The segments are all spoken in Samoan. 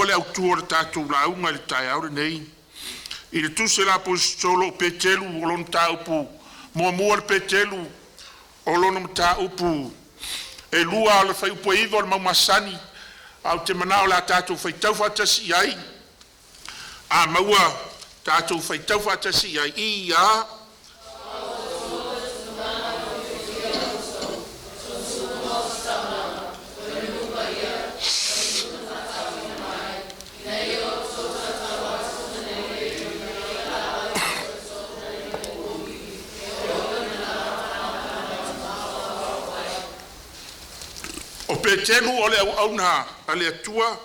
Le autu o le tatou lauga i le taeao lenei i le tusi a le Aposetolo o Petelu, o lona mataupu muamua le Petelu, o lona mataupu e 2, o le fuaiupu e 9 o le mau masani, ae ou te manao o le a tatou faitau faatasi i ai. A maua tatou faitau faatasi i ai. I a O Petelu o le auauna a le Atua,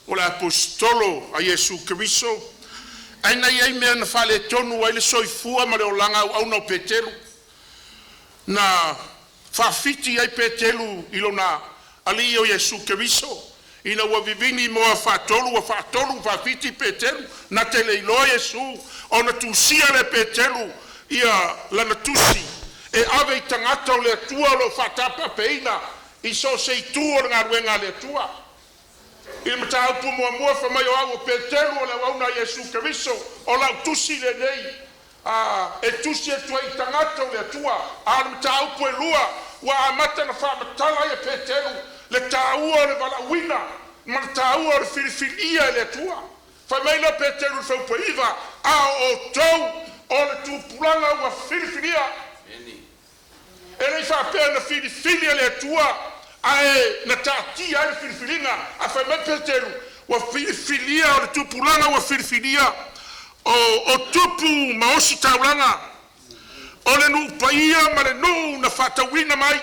o le aposetolo a Iesu Keriso. Ae na i ai mea na faaletonu ai le soifua ma le olaga auauna o Petelu, na faafiti ai Petelu i lona Alii o Iesu Keriso, ina ua vivini moa faatolu, ua faatolu ona faafiti Petelu na te le iloa Iesu, ona tusia lea e Petelu ia lana tusi e ave i tagata o le Atua o lo o faatapaapeina i so o se itu o le galuega a le Atua. I le mataupu muamua fai mai, o au o Petelu o le auauna a Iesu Keriso, o lau tusi lenei e tusi atu ai i tagata o le Atua. A o le mataupu e lua ua amata ona faamatala ai e Petelu le taua o le valaauina ma le taua o le filifilia e le Atua. Fai mai la Petelu i le fuaiupu e 9, a o outou o le tupulaga ua filifilia. E le i faapea na filifili e le Atua ae na taatia ai le filifiliga. Ae fai mai Petelu, ua filifilia o le tupulaga ua filifilia o tupu ma ositaulaga, o le nuu paia ma le nuu na faatauina mai.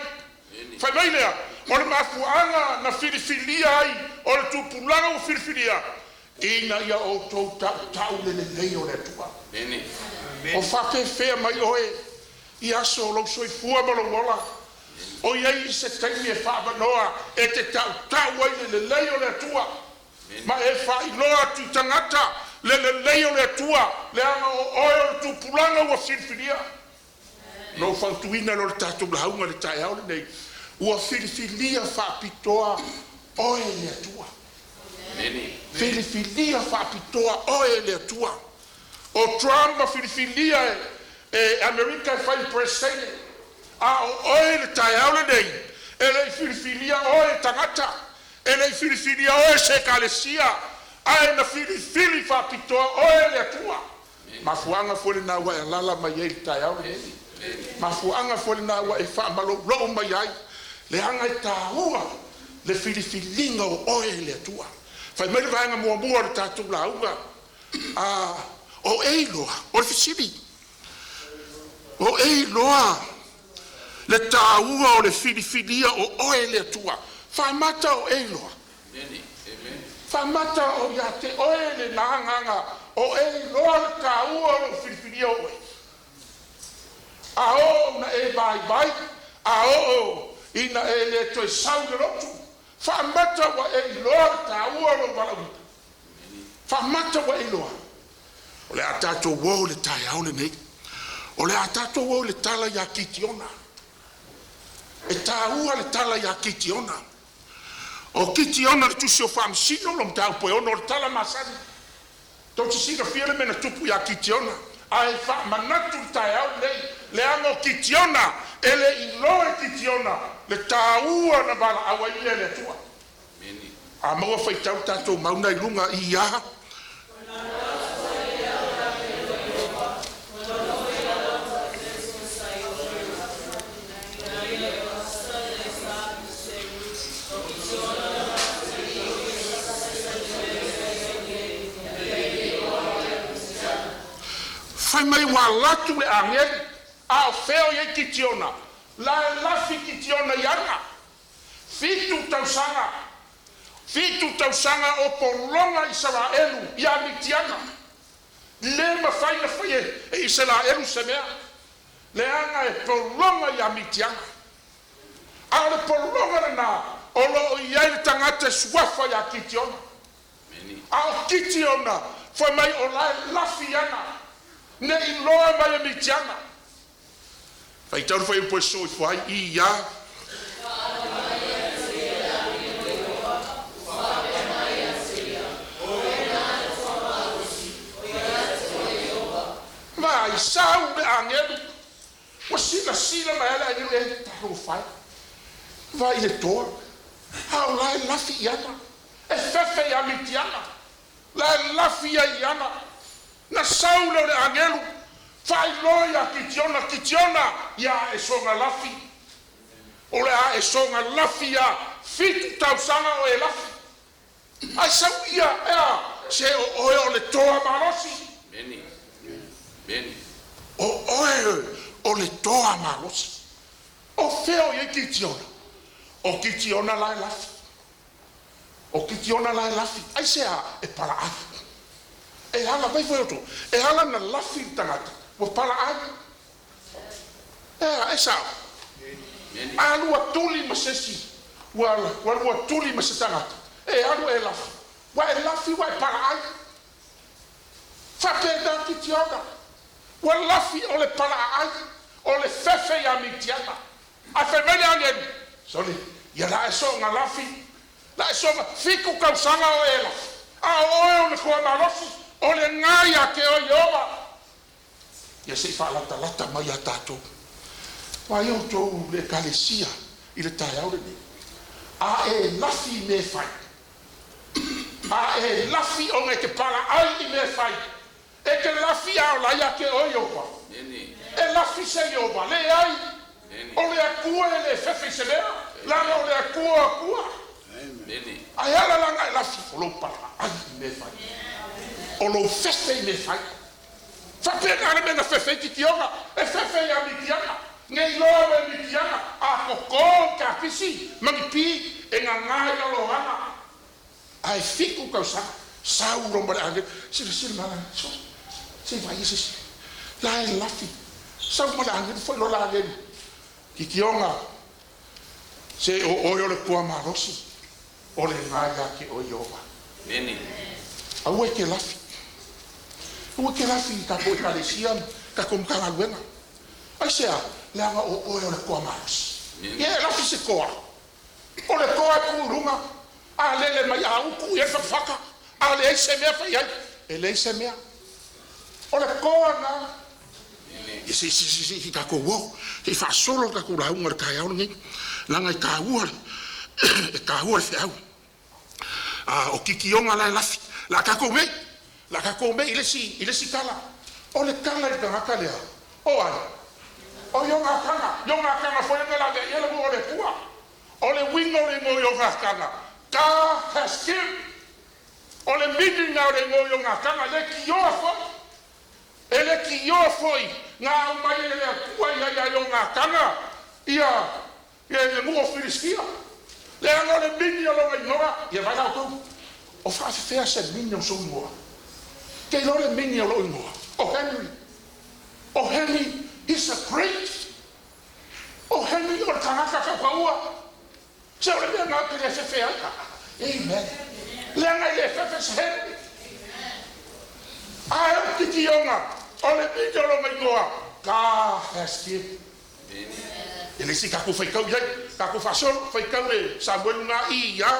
Fai mai lea, o le mafuaaga na filifilia ai o le tupulaga ua filifilia, ina ia outou tautau le lelei o le Atua. O faapefea mai oe i aso o lou soifua ma lou ola, o i ai se taimi e faaavanoa e te tautau ai i le lelei o le Atua ma e faailoa atu i tagata le lelei o le Atua, leaga o oe o le tupulaga ua filifilia. Na ou fautuaina loa le tatou lauga i le taeao lenei, ua filifilia faapitoa oe e le Atua. Filifilia faapitoa oe e le Atua. O Trump na filifilia e Amerika e fai ma Peresetene, a o oe i le taeao lenei, e le i filifilia oe e tagata, e le i filifilia oe e se ekalesia, ae na filifili faapitoa oe e le Atua. O le mafuaaga foi lena ua e alaala mai ai i le taeao lenei. O le mafuaaga foi lena ua e faamaloulou mai ai, leaga e taua le filifiliga o oe e le Atua. Fai mai le vaega muamua o le tatou lauga, a o e iloa? O le fesili, o e iloa le taua o le filifilia o oe e le Atua? Faamata o e iloa? Faamata o ia te oe lena agaga o e iloa le taua o lou filifilia o oe? A oo ina e vaivai, a oo ina e le toe sau i le lotu, faamata ua e iloa le taua o lou valaauina? Faamata ua e iloa? O le a tatou o i le taeao lenei, o le a tatou o i le tala ia Kitiona. E taua le tala ia Kitiona. O Kitiona i le tusi o Faamasino, lona mataupu e 6, o le tala masani. Tou te silafia le mea na tupu ia Kitiona, ae faamanatu le taeao lenei, leaga o Kitiona e le i iloa e Kitiona le taua na valaau ai ia e le Atua. A maua faitau le tatou mau lena i luga i a. Fai mai ua alu atu le agelu, a o fea o i ai Kitiona? La e lafi Kitiona i aga, 7 tausaga, 7 tausaga o pologa Isaraelu ia Mitiana, le mafai ona faia e Isaraelu se mea, leaga e pologa ia Mitiana. A o le pologa lena o lo o i ai le tagata e suafa ia Kitiona. A o Kitiona fai mai o la e lafi i aga, ne i loa mai e Mitiana. Faitau le fuaiupu e sosoo ifo ai, i a. Silasila mai lava le agelu, e talofa e, vaai i le toa, a o la e lafi i ana, e fefe ia Mitiana, la e lafi ai i ana. Na sau lea o le agelu, faailoa ia Kitiona, Kitiona, ia a e soga lafi, o le a e soga lafi ia 7 tausaga o e lafi. Ai sau ia, ea, se o oe o le toa malosi. Meni. Meni. O oe o le toa malosi. O fea o i ai Kitiona? O Kitiona la e lafi. O Kitiona la e lafi. Aisea? E palaai. E ala vai foi outou. E ala na lafi le tagata ua palaai. Ea, e sao. Meni. A lua tuli ma se isi, ua lua tuli ma se tagata, e alu e lafi. Ua e lafi ua e palaai. Faapena Kitiona. Ua lafi o le palaai, o le fefe ia Mitiana. Ae fai mai le agelu, sole, ia la e soga lafi, la e soga 7 tausaga o e lafi. A o oe o le toa malosi, o le ga ia te oe Ieova. Ia se i faalatalata mai ia tatou. Vai outou le ekalesia i le taeao lenei. A e lafi i mea e fai. A e lafi ona e te palaai i mea e fai. E te lafi a o la ia te oe Ieova. Meni. E lafi se Ieova, leai. Meni. O le Atua e le fefe i se mea. Leaga o le Atua o Atua. Meni. Ae ala laga e lafi, o lou palaai i mea e fai. O lou fefe i mea e fai. Faapena le mea na fefe ai Kitiona, e fefe ia Mitiana. Nei loa me Mitiana, a koko kapisi, ma ni pi, e gagā i lalo o aga. Ae 7 tausaga, sau loa ma le agelu, silasila mai la, so, se i vaai se isi, la e lafi, sau ma le agelu, foi loa le agelu. Kitiona, se o oe o le toa malosi, o le ga ia te oe Ieova. Meni. Aua e te lafi. Aua e te lafi i tatou ekalesia, tatou Matagaluega. Aisea, leaga o oe o le toa malosi. Meni. Ia e lafi se toa. O le toa e tuu i luga, a lele mai a utu i ai le fatafata, a leai se mea fai ai, e leai se mea. O le toa na. Meni. Ia se se se se tatou o, se i faasolo le tatou lauga i le taeao lenei, leaga e taua e taua le feau. O Kitiona la e lafi. La tatou mei, la tatou mei i le isi tala. O le tala i le tagata lea, o ai? O Ionatana. Ionatana foi na lavea i ai le nuu o le Atua. O le uiga o le igoa o Ionatana, God has given. O le meaning o le igoa o Ionatana, le tioa foi. E le tioa foi na aumai e le Atua ia ia Ionatana ia le nuu o Filistia. Leaga o le meaning o lona igoa, ia vai la outou. O faafefea se meaning o sou igoa. Te iloa le meaning o lou igoa. O Henry. O Henry, he's a great. O Henry o le tagata taukaua. Se o le mea na te le fefe ai. Amen. Leaga i le fefe se Henry. Ae o Kitiona, o le meaning o lona igoa, God has given. Meni. E le isi tatou faitau i ai, tatou faasolo, faitau le Samuelu na i ia.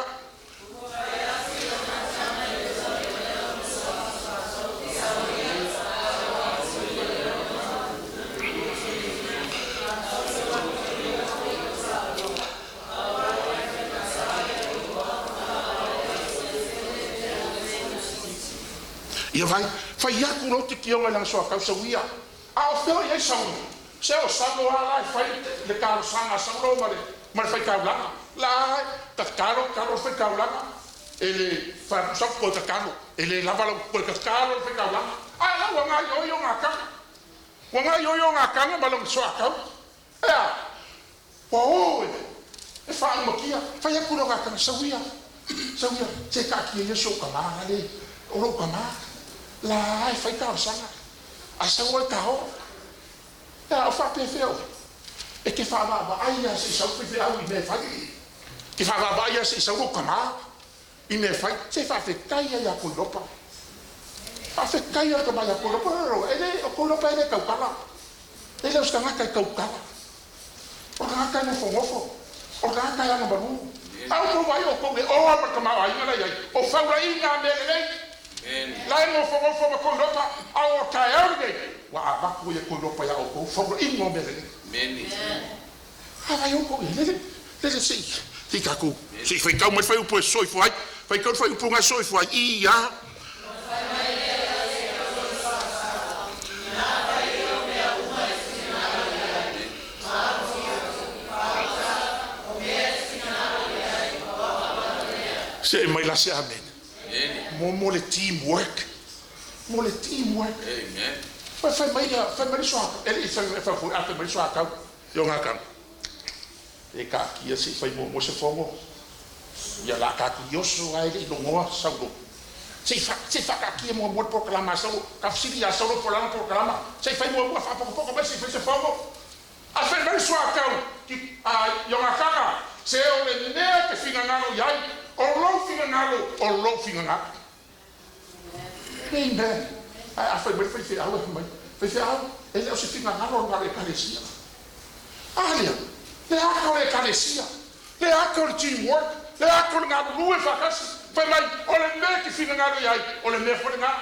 Ia vai, fai atu loa Kitiona i lana soatau sauia. A o fea o i ai Saulo? Se o Saulo lava la e fai le talosaga a Saulo ma le faitaulaga. La e tatalo, tatalo le faitaulaga. E le sau toe tatalo. E le lava lau toe tatalo le faitaulaga. Ae la ua gaoioi Ionatana. Ua gaoioi Ionatana ma lona soatau. Ea, ua o e faaumakia. Fai atu le Ionatana, sauia. Sauia, se taatia ia si ou tama la le, o lou tama. La e fai talosaga. A sau ai ta o. Ea, o faapefea oe. E te faavaavaai ia se i sau faifeau i mea e fai. Te faavaavaai ia se i sau lou tama i mea e fai. Se faafetai ia ia Koilopa. Faafetai ia le tama ia Koilopa. E le, o Koilopa e le tautala. E le o se tagata e tautala. O le tagata e nofonofo. O le tagata e agamalu. A o tou vai o tou le oa ma le tamaoaiga la i ai. O faulaiga a mea lelei. Meni. La e nofonofo ma Koilopa. A o taeao lenei, Ua avatu ia koilopa iā ʻoukou faulaʻiga o mea lelei. Mene. A vai oukou i lele lele seʻi seʻi tatou seʻi faitau mai le fuaiupu e soifua ai. Faitau le fuaiupu lena e soifua ai. Ia. Seʻe mai la se amene. Mene. Mo le team work. Mo le team work. Amen. Fai fai mai ia fai mai le soa e leʻi fai fai foi a fai mai le soatau i o gakana. E kaatia seʻi fai muamua se fono. Ia la tatou ioso ae leʻi logoa Saulo. Seʻi fa seʻi faakaatia muamua le polokalama a Saulo. Taufesili iā Saulo po o le a lana polokalama. Seʻi fai muamua faapokopoko mai seʻi fai se fono. Ae fai mai le soatau ki a Ionatana, Se o le mea e te finagalo i ai, o lou finagalo, o lou finagalo. Amen. Ae a fai mai le faifeau e fai mai, Faifeau, e le o se finagalo lena o le Ekalesia. A lea, le aka o le Ekalesia, le aka o le team work, le aka o le galulue faatasi. Fai mai, o le mea e te finagalo i ai, o le mea foi lena.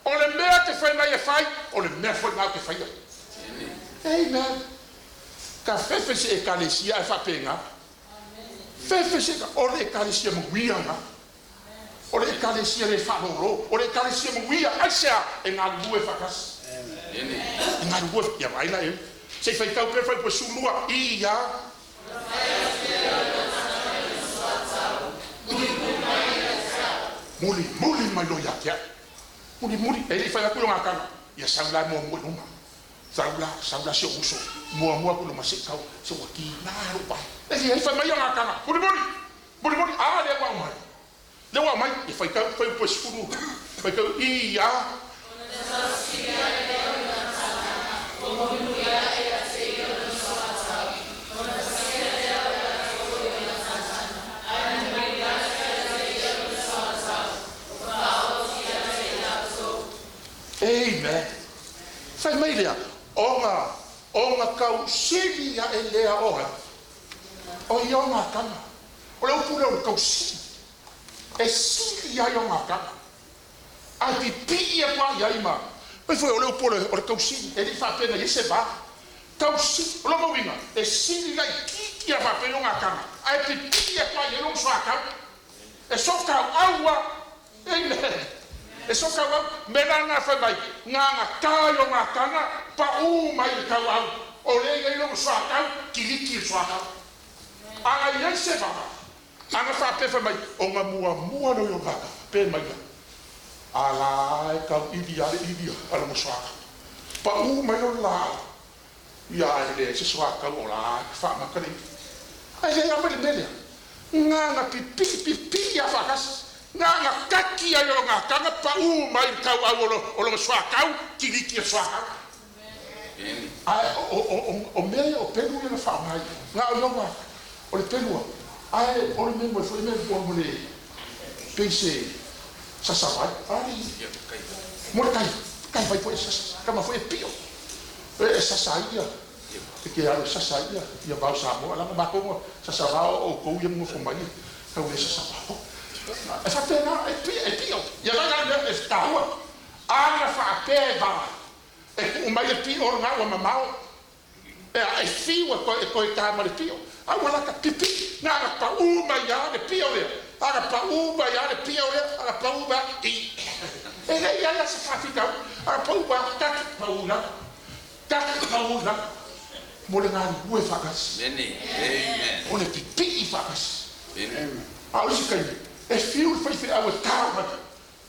O le mea e te fai mai e fai, o le mea foi lena ou te faia. Amen. Ka fefe se Ekalesia ae faapena. Fefe se o le Ekalesia manuia lena. O le Ekalesia le faalōlō. O le Ekalesia manuia, aisea? E galulue faatasi. Mene. E galulue, ia vaai la i ai. Se i faitau pea le fuaiupu e 12, i a. Mulimuli mai loa ia te au. Mulimuli, e le i fai atu i o gakana, ia sau la e muamua i luma. Sau la, sau la si ou uso, muamua atu i luma se i tau, se ua tiga lou vae. E leai, fai mai o gakana, mulimuli, mulimuli, a lea ua aumai. Lea ua aumai, ia faitau, fuaiupu e 10, faitau, i a. Amen. Fai mai lea, ona, ona tausili aʻe lea o ai? O Ionatana. O le upu lea o le tausili, e sili ai Ionatana. Ae pipii atu lava i ai ma. Fai foi o le upu o le, o le tausili, e le i faapea na i ai se va. Tausili, o lona uiga, e sili laitiiti lava faapea Ionatana, ae pipii atu lava i ai lona soatau. E soatauau lava. Amen. E soatauau. Mea la lena fai mai, na ona ta Ionatana, paʻū mai i le tauau. O lea e i ai lona soatau, kiliki i le soatau. A na i ai se va, a na faapea fai mai, ona muamua lea o Ionatana, pe mai la, a la e tauili lava le ili a lona soatau. Paʻū mai lona laau, ia e leai se soatau o la e faamata le ili. Ae leai lava le mea lea, na ona pipii pipii lava faatasi, na ona kaki ai o Ionatana paʻū mai i le tauau o lona soatau, kiliki i le soatau. Mene. Ae o mea ia o pelu ia na faaaoga i na o Ionatana, o le pelu a, ae o le mea moe foi mea mo le pei se sasavai, ali Ia kai. mo le kai, kai vai foi e sasa, kama foi e pio, e sasa ai ia, e ke alu e sasa ai ia, ia vao Samoa, leaga matou na sasa vao o outou ia nonofo mai tau le sasa vao. E faapena, e pio, e pio, ia vaai la le mea e taua, a na faapea e vala, e tuu mai le pio lena ua mamao, e e fiu e toe e toe ta ma le pio, a ua lata pipii, na ona paʻū mai lava le pio lea, ana paʻū mai lava le pio lea, ana paʻū mai i. E leai lava se faafitauli, ana paʻū mai, kaki, paʻū i lalo, kaki, paʻū i lalo, mo le galulue faatasi. Mene. Amen. O le pipii faatasi. Mene. A o isi taimi, e fiu le faifeau e ta mai,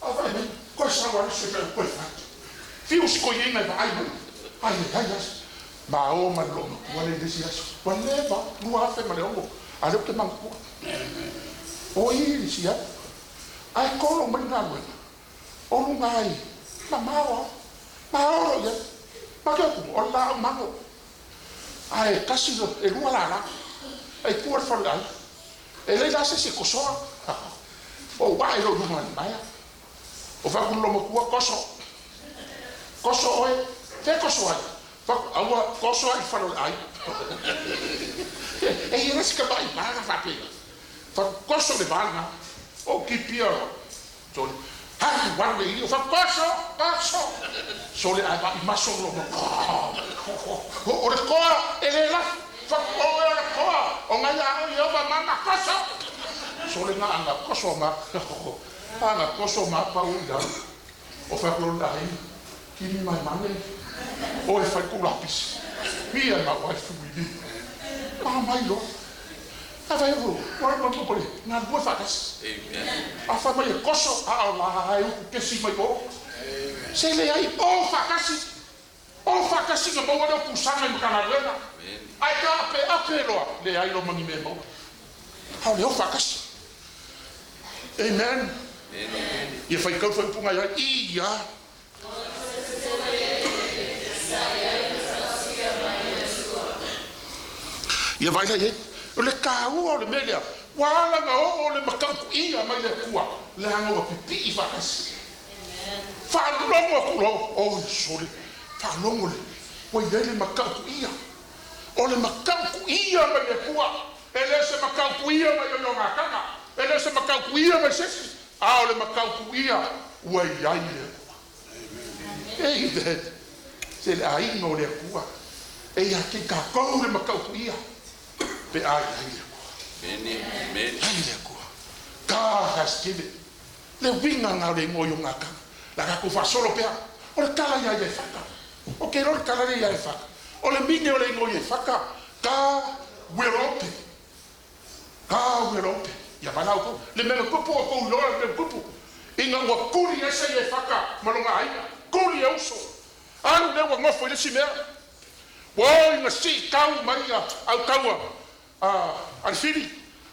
a fai mai, koe sau lava le faifeau koe fai. Fiu si toeaina e vaai mai, ai leai aso. Ma o ma le loomatua lea i le isi aso. Ua leva, 2006, a o lea ou te manatua. O i le isi aso. Ae kolo mai le galuega, o luga ai, mamao lava, maolo i ai. Ma ke upu, o le laau mago. Ae tasi, e lua lala, e i tua le fale aiga. E leai la se isi e kosoa. Ou ae loa i luga o le maea. O fai atu le loomatua, koso. Koso oe. Fea e koso ai? Fai atu, aua, koso ai i le fale o le aiga. E i ai la si tamai vaga faapena. Fai atu, koso i le va lena. Ou kipia loa. Sole. Alu alu le ili, fa koso, koso. Sole a va maso lo mo. O le koa e le la. Fa o e le koa. O ngai a o yo va mama koso. Sole nga anga koso ma. Anga koso ma pa u ila. O fa ko la hi. Give me my money. O e fai ko lapis. Me and my wife we live. Ma mai lo. A vai o. Wa ma mo le. Nga bua fa kas. Amen. A fa mai e koso a o la e uku kesi mai o. Se le ai o fakasi. O fakasi nga maua leo pusanga i makana. Amen. Ai ka ape ape loa. Le ai lo mangi me maua. Hao le o fakasi. Amen. Amen. Ia fai kau fai upunga ia i ia. Ia vai lai e. O le kāua o le mea lea. Ua ala nga o o le makau ia mai le kua. Le anga ua pipi i fakasi. Whaalongo aku lo. Oh, sorry. Whaalongo le. Ua i le makau ia. O le makau ia mai le kua. E le se makau ia mai o ngā kanga. E le se makau ia mai sesi. A o le makau ia. Ua i ai le kua. Amen. Se le ainga o le kua. E ia ke kākou le makau ia. Pe ai ai le kua. Amen. Amen. Ai le kua. God has given. Le winga ngā le ngoi o ngā kanga. La ka ku solo pea. O le kala ia ia whaka. O ke ro le kala ia ia whaka. O le mine o le ngoi e whaka. Ka werope. Ka werope. Ia walau kou. Le mele kupu o kou loa le mele kupu. Inga ua kuri ese ia whaka. Malonga aina. Kuri e uso. Alu le ua ngofo i le si mea. Ua inga si kau mai ia au kaua. A le fili.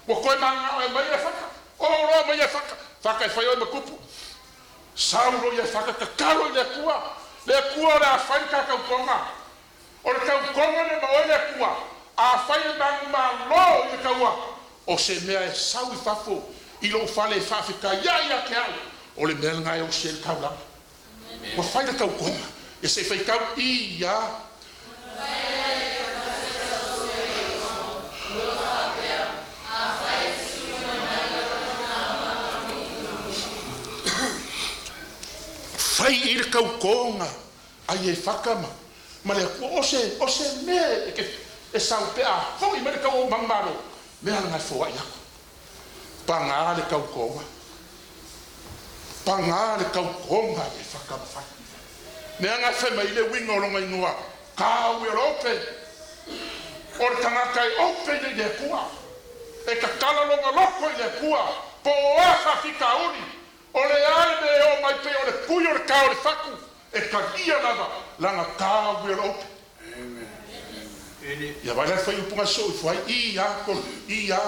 Ua koe manga e mai ia whaka. O roa mai ia whaka. Whaka e whai oi makupu. Saulo ia whaka kakalo i le kua. Le kua o le a whai ka kaukonga. O le kaukonga le maoi le kua. A whai e mangu malo i le kaua. O se mea e sau i fafo. I lou fale e whaafika ia ia ke au. O le mea ngai o se le kaulanga. Ua whai le kaukonga. E se whai kau i ia. Whai i le kaukonga. Ai e whakama. Ma le kua o se mea e ke e sau pe a foi me le kau o mangmaro. Mea ngai fō ai aku. Pangā le kaukonga. Pangā le kaukonga e whakama whai. Mea ngai whai mai le winga o longa ingoa. Ka ue rope. O le tangata e ope i le kua. E kakala longa loko i le kua. Po o a whawhika uri. O le ale me o mai pe o le pui o le ka o le whaku. E kagia lava. Langa ka ue rope. Ia vai lai whai upunga so i whai i ia kol i ia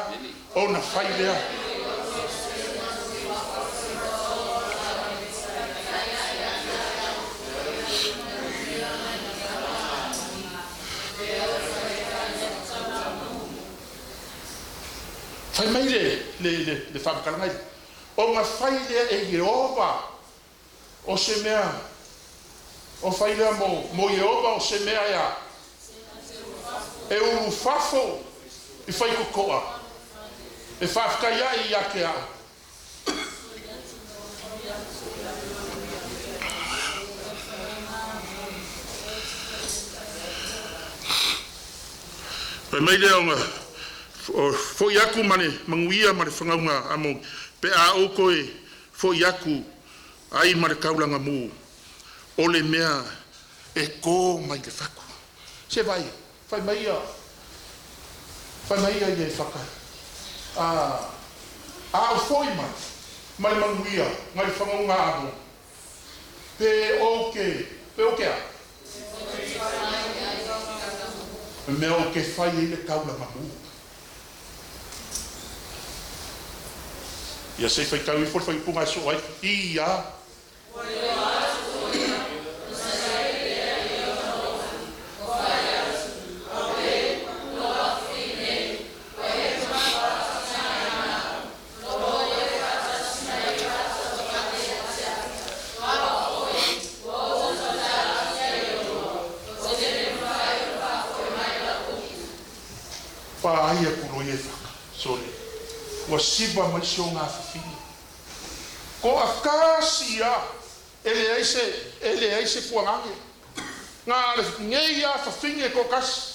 o na whai lea. Whai mai le whamakalangai. O ngā whai lea e Iehova o se mea. O whai lea mo Iehova o se mea ia. E uru fafo i whai kokoa. E whawhkai ai ia ke au. Pai mai lea o ngā foi aku mane manguia mane whangaunga amo pe a o koe foi aku ai mare kaulanga mū o le mea e kō mai le whaku. Se vai, whai mai ia ia e whaka. A o foi mai, mare manguia, ngai whangaunga amo. Pe o ke a? Mea o ke whai e le kaulanga mū. Ia se whai kau i fo whai punga so ai. Ia. Pa ai a kulo i e whaka. Sorry. Ua sipa mai si o ngā whiwhini. Toatasi a e leai se e leai se puagage na o lenei a fafine e toatasi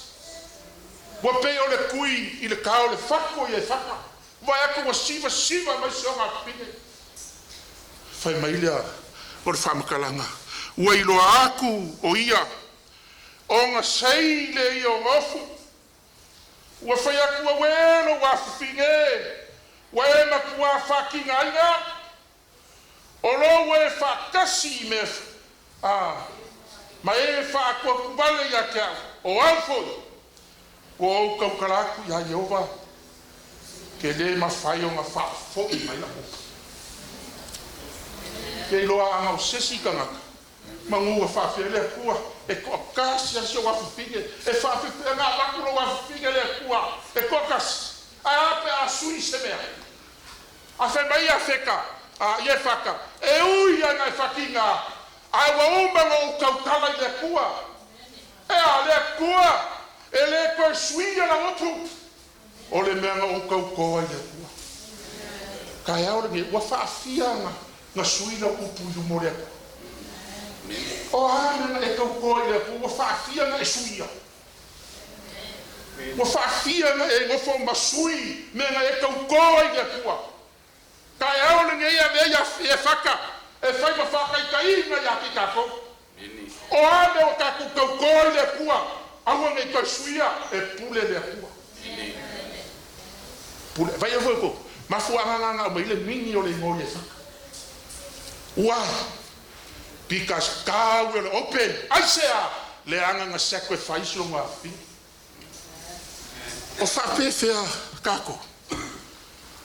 ua pei o le tui i le kao o le fatu o Iefaka, vaai atu ua sivasiva mai si ona afafine. Fai mai lea o le faamatalaga, ua iloa atu o ia ona sei lea ia o ofu. Ua fai atu, auē lou afafine e, ua e matuā faatigaina o lou e faatasi i mea a ma e faaatuatu vale ia te a'u, o au foi ua ou tautala atu iā Ieova, ke lē mafai ona faafo'i mai la'u upu. Ke iloa ana o se isi tagata manu ua faafia le Atua e toatasi a si ou afafine e faafefea avatu lou afafine le Atua e toatasi ae a pe a sui se mea a fai mai ia Feka a Iefaka e ui ana e fatiga ae ua uma ona ou tautala i le Atua e a le Atua e lē toe suia lau upu o le mea na ou tauto ai le Atua taeao lenei ua faafia na sui lau upu i luma o le Atua o a mea na e tauto ai le Atua ua faafia na e suia ua faafia na e nofo ma sui mea na e tauto ai le Atua taeao lenei avea ia Iefaka e fai ma faataitaiga ia te tatou o a mea ua tatou tauto ai le Atua aua nei toe suia e pule le Atua pule vai foi ko mafuaaga na aumai le mini o le igoa o Iefaka. Why? Because God will open. Aisea leaga na sacrifice lona afafine. O faapefea kako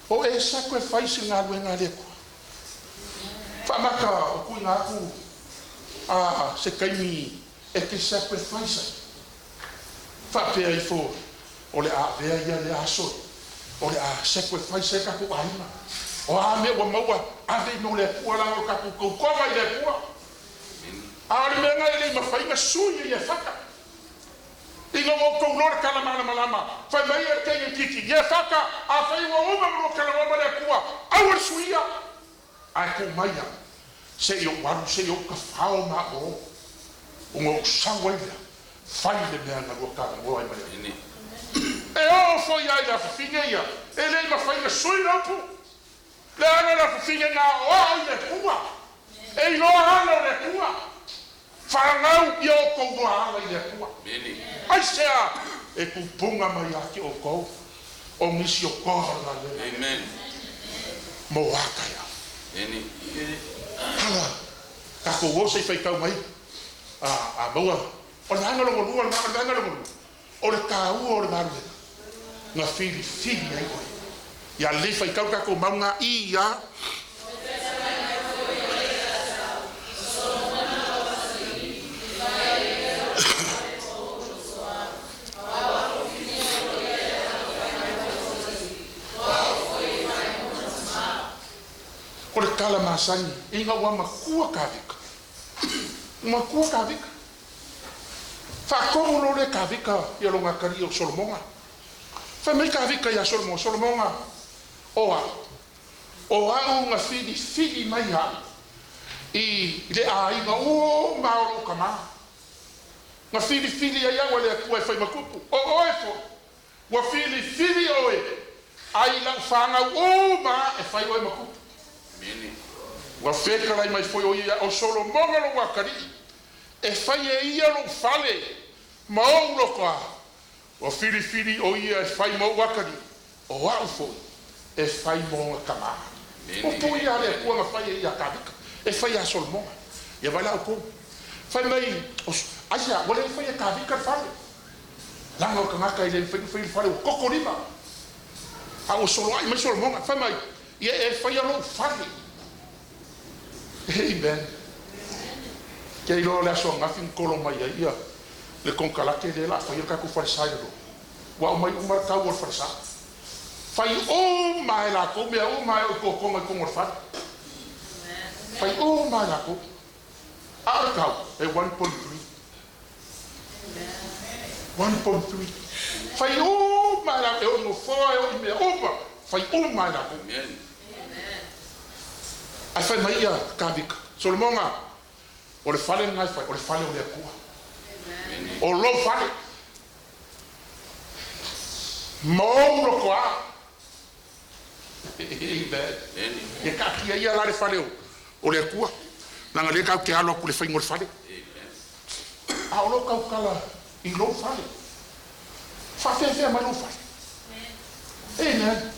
o e sacrifice i galuega a le Atua faamata o tuuina atu a se taimi e te sacrifice ai faapea ifo o le a avea ia lea aso o le a sacrifice ai tatou aiga o a mea ua maua ave i mo le Atua laga o tatou tautoga i le Atua a o le mea na e lei mafai na sui ia Faka ina ua outou loa le tala malamalama fai mai e teine titi ia Faka a fai ua uma ma lua talanoa ma le Atua aua le suia ae tuu mai a se'i ou alu se'i ou tafao ma o ona ou sau ai lea fai le mea na lua talanoa ai ma le Atua e oo foi ai le afafine ia e lei mafai na sui le upu leaga le afafine na aoao i le Atua e iloa ala o le Atua fanau ia outou loa ala i le Atua aisea e pupuga mai ia te outou o nisi o toa o le galuega mo a taeao ala tatou o se i faitau mai a maua o le vaega lona lua o le vaega lona lua o le taua o le galuega na filifili ai oe ia lelei faitau tatou mauga i a. O le tala masani ina ua matua Kavika matua Kavika faatonu lo le Kavika ia loga atalii o Solomoga fai mai Kavika iā Solomoga Solomoga o a'u o a'u na filifili mai a'u i le aiga uma o lou tamā na filifili ai a'u e le Atua e fai matupu o oe fo'i ua filifili oe ai la'u fanau uma e fai oe matupu ua fetalai mai foi o ia o Solomoga lou atalii e fai e ia lou fale ma ou lotoa ua filifili o ia e fai ma ou atalii o a'u foi e fai mo ona tamā upu ia a le Atua na fai e ia Kavika e fai iā Solomoga ia vai la outou fai mai aisea ua le fai e Kavika le fale laga o tagata e le mafai ona faia le fale ua toto lima a ua soloa'i mai Solomoga fai mai ia e faia lou fale. Amen. Ke iloa o le aso ananafi na tolo mai ai ia le konekarate lea la faia le tatou falesa i lalo ua aumai uma le tau o le falesa fai uma e latou mea uma e o i totoga i totonu o le fale fai uma e latou a o le tau e 1.3 1.3 fai uma e latou e o i nofoa e o i mea uma fai uma e latou. Ae fai mai ia Kavika, Solomoga, o le fale lena e fai, o le fale o le Atua. O lou fale, ma ou lotoa. Amen. Ia taatia ia la le fale o le Atua. Leaga lea tatou te alo atu i le faiga o le fale. A o lou tautala i lou fale, faafefea mai lou fale. Amen.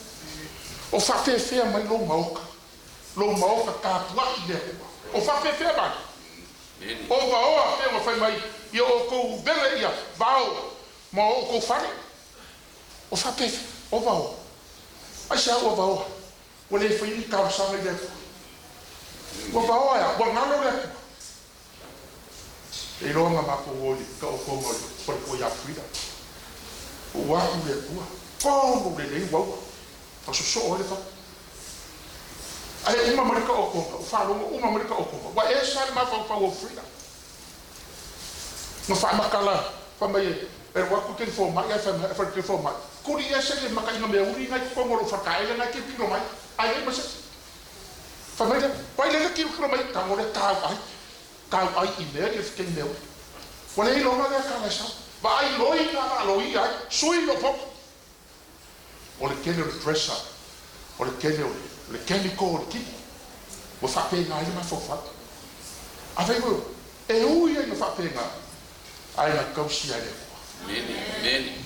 O faafefea mai lou maota, lou maota tapuai i le Atua. O faafefea mai. O vaoa pe ua fai mai ia outou vele ia vao ma o outou fale. O faafefea, o vaoa. Ai se ua vaoa. Ua le fai ni talosaga i le Atua. Ua vaoa ea, ua galo le Atua. E iloa na matou o i ka outou o le faletua ia Frida. Ua atu le Atua. Tonu lelei uaua. Na sosoo ai le fale. Ae uma mai le taotoga, ua faalogo uma mai le taotoga. Ua ese lava le mafaufau o Frida. Na faamatala, fai mai e alu atu le telefomai ae fai mai, fai le telefomai, tuli ese le mataina meauli na i totonu o lou faletaele na e tilotilo mai, ae leai ma se isi. Fai mai lea, vai lele tilotilo mai, tago lea tau ai, tau ai i mea ia fetei meauli. Ua le iloga lea tala e sau. Vaai loi na vaaloia ai, sui lou poto. O le tele o le pressure, o le tele o le chemical o le kidney, ua faapena ai le mafaufau. Afai foi e ui ai ina faapena, ae na tausi lava e le Atua. Amen.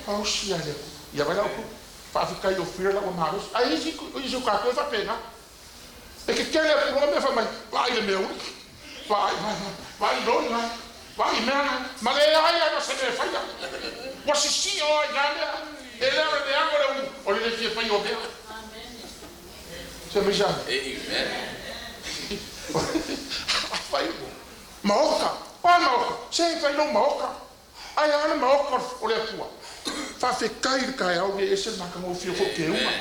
Tausi lava e le Atua. Ia vai la outou, faafetai o Fear la ua malosi. Ae isi isi o tatou e faapena. E tetele atu loa mea fai mai, vaai le mea uli, vaai, vaai, vaai loi na, vaai mea na, ma leai lava ma se mea e faia. Ua sisio ai na mea, e le o le leaga o le ulu, o le le fia faia o mea. Se mai sa. Amen. Afai maota, o a maota, se fai lou maota. Ae a le maota o le Atua. Faafetai i le taeao lenei e ese le matagofie o kou keuga.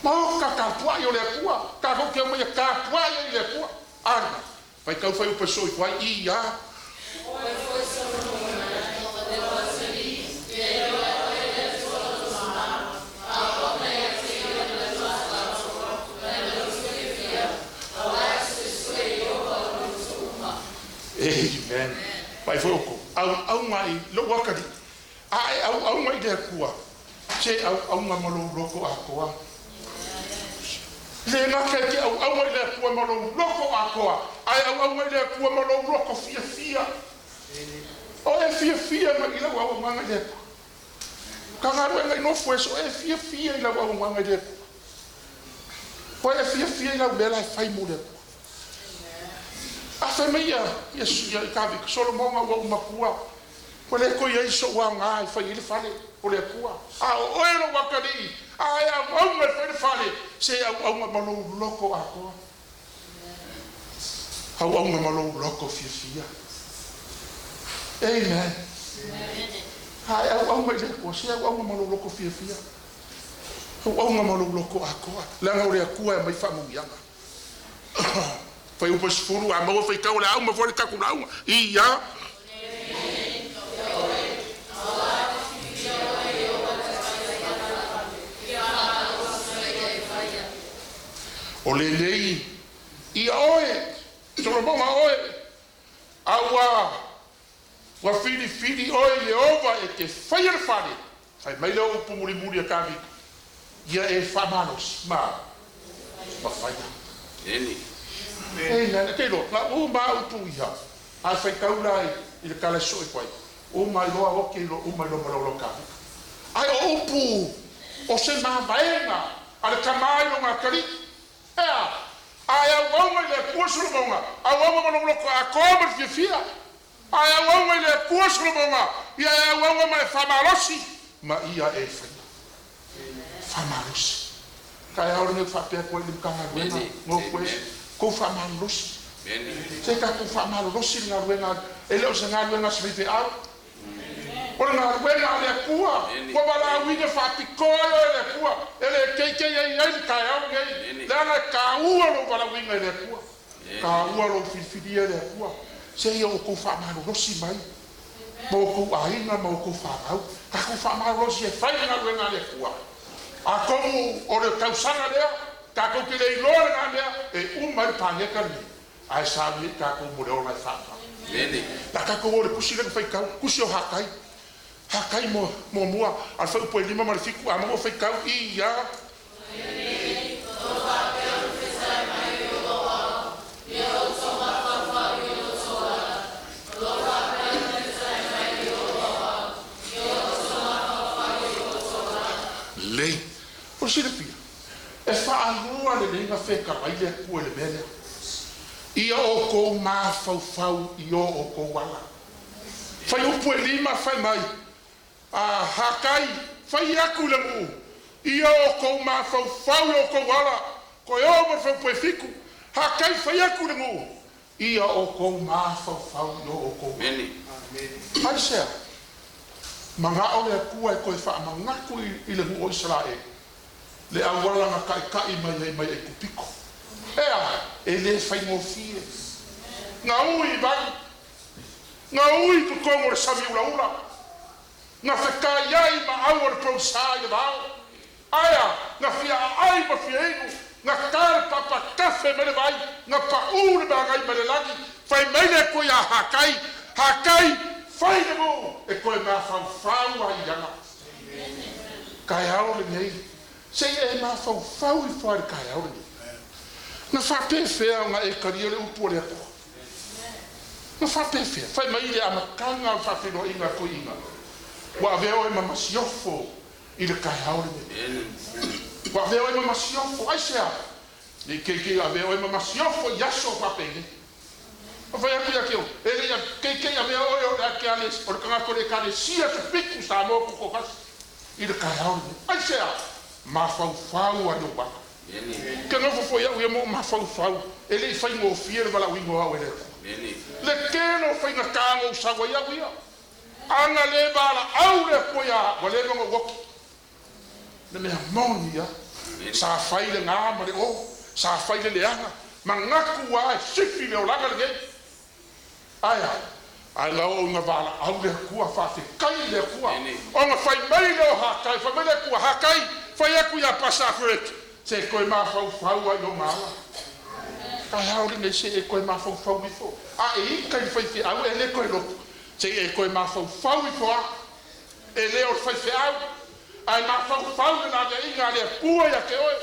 Maota tapuai o le Atua, tatou te omai e tapuai ai i le Atua. A lena, faitau fuaiupu e sosoo ifo ai, i a. Amen. Vaai foi outou, auauna i lou atalii, a e auauna i le Atua, se auauna ma lou loto atoa. Le gata e te auauna i le Atua ma lou loto atoa, ae auauna i le Atua ma lou loto fiafia. O e fiafia mai i lau auaunaga i le Atua. Ka galuega i nofo e so e fiafia i lau auaunaga i le Atua. O e fiafia i lau mea la e fai mo le Atua. A fai mai ia ia Kavika, Solomoga ua ou matua, ua le toe i ai sou aoga e fai ai le fale o le Atua. A o oe lou atalii, a e auauna e fai le fale, se auauna ma lou loto atoa. Auauna ma lou loto fiafia. Amen. A e auauna i le Atua, se auauna ma lou loto fiafia. Auauna ma lou loto atoa. Leaga o le Atua e aumai faamanuiaga. Fuaiupu 10, a maua faitau o le a uma foi le tatou lauga. Ia. O lenei ia oe, Solomoga oe, a ua ua filifili oe Ieova e te faia le fale, fai mai lea o upu mulimuli a Kavita, ia e faamalosi ma ma faia. Amen. Amen. E te iloa, na uma upu ia, ae faitau la i le tala e sosoo ifo ai, uma iloa oke iloa uma iloa ma laulau Kavita. Ae o upu o se mavaega a le tama i lona atalii, e a, a e auauna i le Atua Solomoga, auauna ma lou loto atoa ma le fiafia. A e auauna i le Atua Solomoga, ia e auauna ma e faamalosi, ma ia e faia. Faamalosi. Taeao lenei ua faapea atu ai i le Matagaluega, Amen. Northwest, Amen. tou faamalolosi. Amen. Se tatou faamalolosi le galuega, e le o se galuega a se faifeau. O le galuega a le Atua, Amen. ua valaauina faapitoa ai oe e le Atua, e le teitei ai ai le taeao lenei, Amen. leaga e taua lou valaauina e le Atua. Amen. Taua lou filifilia e le Atua. Se ia outou faamalolosi mai, ma outou aiga ma outou fanau. Tatou faamalolosi e fai le galuega a le Atua. Atonu o le tausaga lea, Tatou te le iloa lena mea e uma ai le paneta lenei, ae sauni ai tatou mo le ola e faavavau. Amene. O le a tatou o i le tusi lea na faitau, tusi o Hakai, Hakai muamua, a o le fuaiupu e 5 ma le 7, a maua faitau, i, a. Lelei. Mo le silafia, e faalua lelei ona fetalai le Atua i le mea lea. Ia outou mafaufau i o outou ala. Fuaiupu e 5 fai mai, a Hakai, fai atu i le nuu, ia outou mafaufau i o outou ala. Toe oo mai i le fuaiupu e 7, Hakai fai atu i le nuu, ia outou mafaufau i o outou ala. Amene. Aisea? Manao le Atua e toe faamanatu i le nuu o Isaraelu le auala na taitai mai ai mai Aikupito. E a? E le faigofie. Na ui i vai, na ui i totonu o le sami ulaula, na fetai ai ma au o le poisa i le vao. Ae a? Na fia aai ma fia inu, na ta le papa tafe mai le vai, na paū le magai mai le lagi. Fai mai le Atua ia Hakai, Hakai, fai le nuu e toe mafaufau ai i ala. Taeao lenei, se i e mafaufau ifo lava i le taeao lenei. Na faapefea ona e talia le upu a le Atua? Na faapefea? Fai mai i le amataga o le faafeiloaiga a toeaiina, ua avea oe ma masiofo i le taeao lenei. Amene. Ua avea oe ma masiofo. Aisea? Ne i te i avea oe ma masiofo i aso faapenei. Na fai atu ia te oe, e le i te i avea oe o le o le tagata o le Ekalesia Tupitu Samoa Tutoatasi i le taeao lenei. Aisea? Mafaufau ai lou ala. Amene. Ke nofo foi au ia mo mafaufau, e le i faigofie le valaauina o au e le Atua. Amene. Le tele o faigata na ou sau ai au ia. Ana le valaau le Atua ia au, ua leva ona ou oti. Le mea moni lava. Amene. Sa fai le gā ma le o, sa fai le leaga, manatu lava e sifi le olaga lenei. Ae a? Ae na oo ina valaau le Atua, faafetai i le Atua. Amene. Ona fai mai lea o Hakai, fai mai le Atua, Hakai, fai atu ia Pasaferet, se toe mafaufau ai i ona ala. Taeao lenei se i e toe mafaufau ifo. A e ita i le faifeau e le toe loto, se i e toe mafaufau ifo lava. E le o le faifeau, ae mafaufau i le laveaiga a le Atua ia te oe.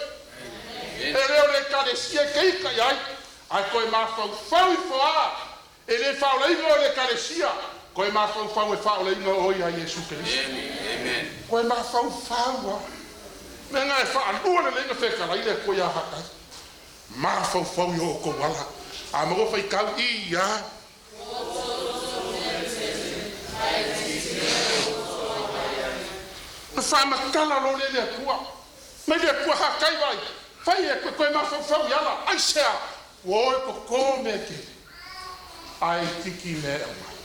E Amene. le o le Ekalesia e te ita i ai, ae toe mafaufau ifo lava. E le faaolaina oe e le Ekalesia, toe mafaufau e faaolaina oe ia Iesu Keriso. Amene. Amen. Toe mafaufau lava. Mea na e faalua lelei ona fetalai le Atua ia Hakai. Mafaufau i o outou ala. A maua faitau i ia. Na faamatala loa lea e le Atua. Mai le Atua Hakai vaai, fai e koe toe mafaufau i ala. Aisea? Ua o e toto mea e tele, ae itiiti mea e aumai.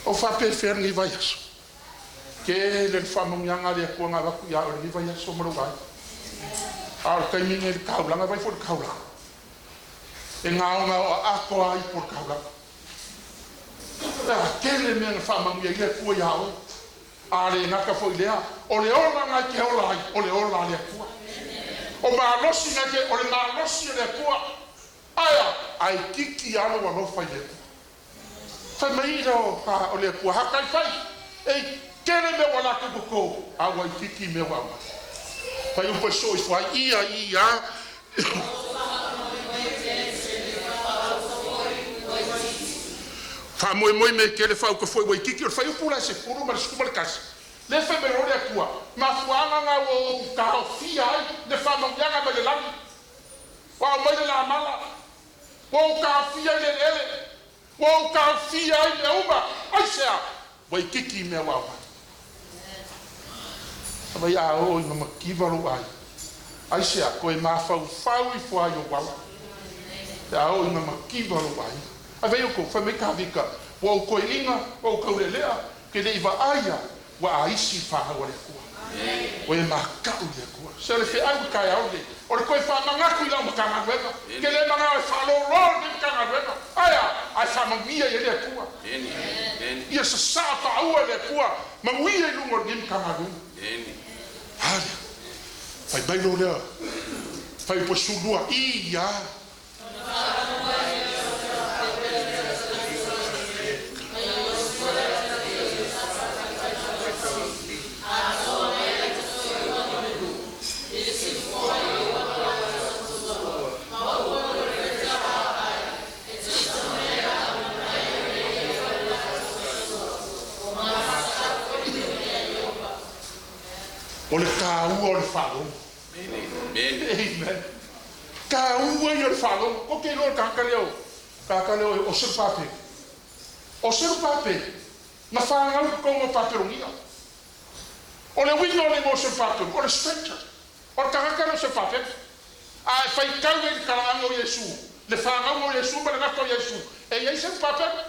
O faapefea lenei vaiaso? Tele le faamanuiaga a le Atua na avatu ia oe i lenei vaiaso ma lou aiga. A o le taimi lenei i le taulaga, vaai foi i le taulaga. E gaogaoa atoa ai ipu o le taulaga. E tele mea na faamanuia ai le Atua ia oe. A le gata foi i lea, o le ola na e te ola ai, o le ola a le Atua. O malosi na te, o le malosi o le Atua. Ae a? Ae itiiti lava lou alofa i le Atua. Fai mai lea o le Atua, Hakai fai, e tele mea ua latou toto, a ua itiiti mea ua aumai. Fai upu e soo ifo ai, ia, ia. Faamoemoe mea tele faauka foi ua itiiti. O le fuaiupu la e 10 ma le 11, lea e fai mai loa le Atua, mafuaaga na ua ou taofia ai le faamanuiaga mai le lagi, ua aumai le lamala, ua ou taofia ai le eleele, ua ou taofia ai mea uma. Aisea? Ua itiiti mea ua aumai. Fai mai a oo ina mativa lou aiga. Aisea? Toe mafaufau ifo lava i ou ala. Pe a oo ina mativa lou aiga. Ae vaai outou, fai mai Tavita, ua ou toeaina, ua ou taulelea, ou te le i vaai lava, ua aisi le fanau a le Atua. Ua e matau i le Atua. Se o le feau i le taeao lenei, o le toe faamanatu i lau Matagaluega. Ou te le manao e faalolo lenei Matagaluega. Ae a? Ae faamanuia i ai le Atua. Amene. Amene. Ia sasaa faaua e le Atua manuia i luga o lenei Matagaluega. Amene. A lea, fai mai loa lea. Fuaiupu 12 ia. O le tāua o le faalogo. Amen. Amen. Tāua ia o le faalogo. Ko te iloa le tagata lea o tagata lea o Serupapeli. O Serupapeli, na fanau i totonu o Papelonia. O le uiga o le igoa o Serupapeli, o le stranger. O le tagata lea o Serupapeli. A e faitau ai i le talaaga o Iesu, le fanauga o Iesu ma le gata o Iesu, e i ai Serupapeli.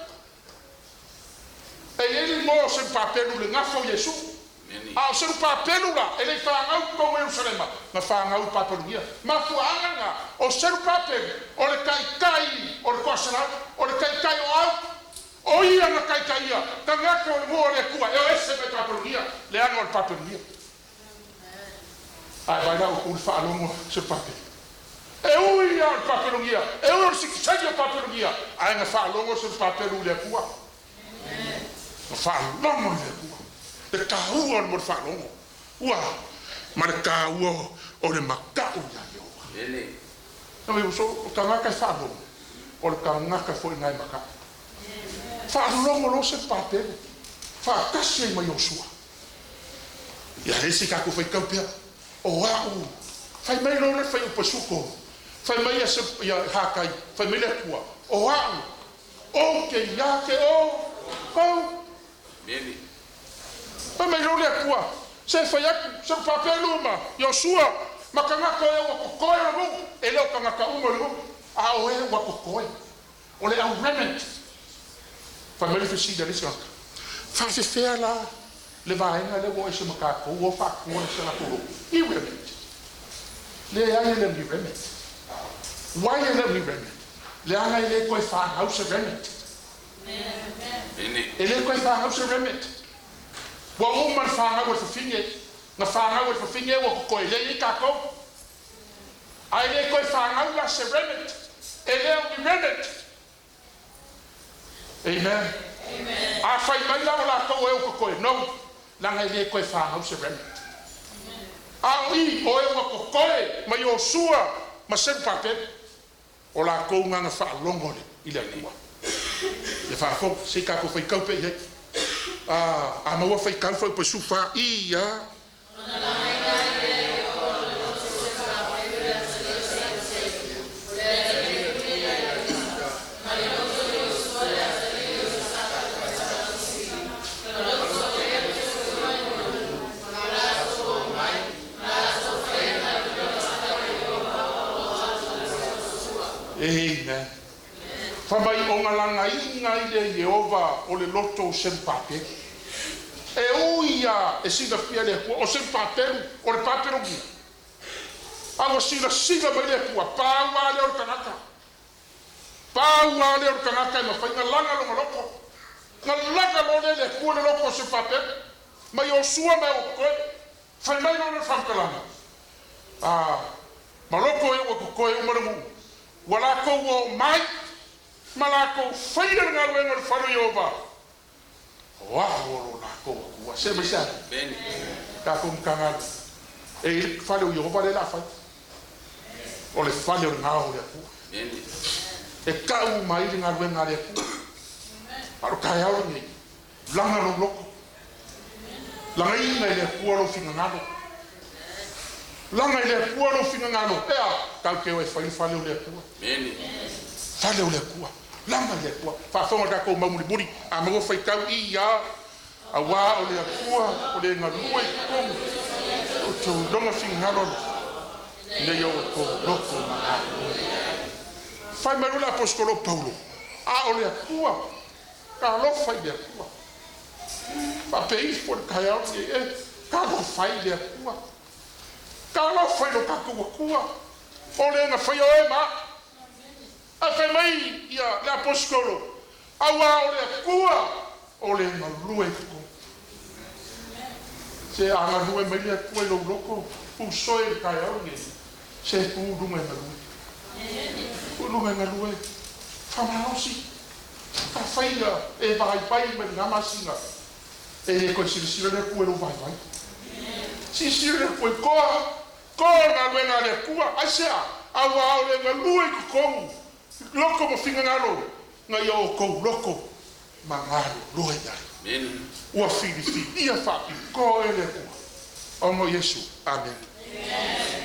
E i ai le igoa o Serupapelu i le gafa o Iesu. A o Serupapelu la, e le i fanau i totonu o Ierusalema, na fanau i Papelonia. Mafuaaga lena, o Serupapelu, o le taitai o le toaselau, o le taitai o au. O ia na taitaia tagata o le nuu o le Atua e o ese mai Papelonia, leaga o le Papelonia. Ae vaai la outou i le faalogo a Serupapelu. E ui lava o le Papelonia, e ui o le sitiseni o Papelonia, ae na faalogo Serupapelu i le Atua. Na faalogo i le Atua. Le taua o le mea o le faalogo. Ua ma le taua o le mata'u iā Ieova. Amen. O tagata e faalogo, o le tagata foi lena e mata'u. Faalogo loa Serupapelu faatasi ai ma Iosua. Ia le isi tatou faitau pea, o a'u, fai mai loa le fuaiupu 13, fai mai ia ia Hakai, fai mai le Atua, o a'u ou te iā te outou. Amen. Fai mai loa le Atua, se fai atu Serupapelu ma Iosua ma tagata e ua totoe o le nuu, e le o tagata uma o le nuu, a o e ua totoe, o le au remnant. Fai mai le fesili a le isi tagata, faafefea la le vaega lea ua o ese ma tatou ua faatua se latou lotu ni remnant? Leai, e le o ni remnant. Uai e le o ni remnant? Leaga e le toe fanau se remnant. Amen. E le toe fanau se remnant. Ua uma le fanau a le fafine, na fanau e le fafine ua totoe, lea e i ai tatou. Ae le toe fanau la se remnant. E le o ni remnant. Amen. A fai mai la o latou e ua totoe, no, leaga e le toe fanau se remnant. A o i o e ua totoe ma Iosua ma Serupapeli, o latou na na faalogo i le Atua. Ia faafofoga, se i tatou faitau pea i ai. A maua faitau fuaiupu 14 ia. Amen. Fai mai o lagaina ai lea e Ieova o le loto o Serupapeli. E ui lava e silafia e le Atua o Serupapelu o le Papelonia, a ua silasila mai le Atua, pau lava lea o le tagata. Pau lava lea o le tagata e mafai ona laga lona loto. Na laga loa lea e le Atua le loto o Serupapelu ma Iosua ma e ua totoe. Fai mai loa lea o le faamatalaga, a ma loko e ua totoe uma le nuu, ua latou o mai ma latou faia le galuega o le fale o Ieova, o a'u o lo latou Atua. Se mai se a Amen. tatou Matagaluega e i le fale o Ieova lea o le a fai, o le fale o le gao o le Atua. Amen. E tau uma ai le galuega a le Atua. A o le taeao lenei, laga lou loto, lagaina i le Atua lou finagalo. Laga i le Atua lou finagalo, e a, tatou te o e fai le fale o le Atua. Amen. Fale o le Atua. Laga i le Atua. Faafofoga le tatou mau mulimuli, a maua faitau i ia, auā o le Atua o le galue i totonu o outou iloga finagalo alofa, ina ia outou loto magalulue. Fai mai loa le aposetolo o Paulo, a o le Atua, talofa i le Atua. Faapea ifo i le taeao lenei, e, talofa i le Atua. Talofa i lo tatou Atua, o le na faia oe ma a'u. Ae fai mai ia le aposetolo, auā o le Atua o le galue i totonu. Se a galue mai le Atua i lou loto, usoe i le taeao lenei. Se pu luga e galue. Tuu i luga e galue. Faamalosi. Afai e vaivai mai lena masina, e le toe silasila le Atua i lou vaivai. Silasila le Atua i toa, toa le galuega a le Atua. Aisea? Auā o le galue i totonu, loto ma finagalo, na ia outou loto ma galulue i ai. Ua filifilia faapitoa e le Atua. Ona o Iesu. Amene.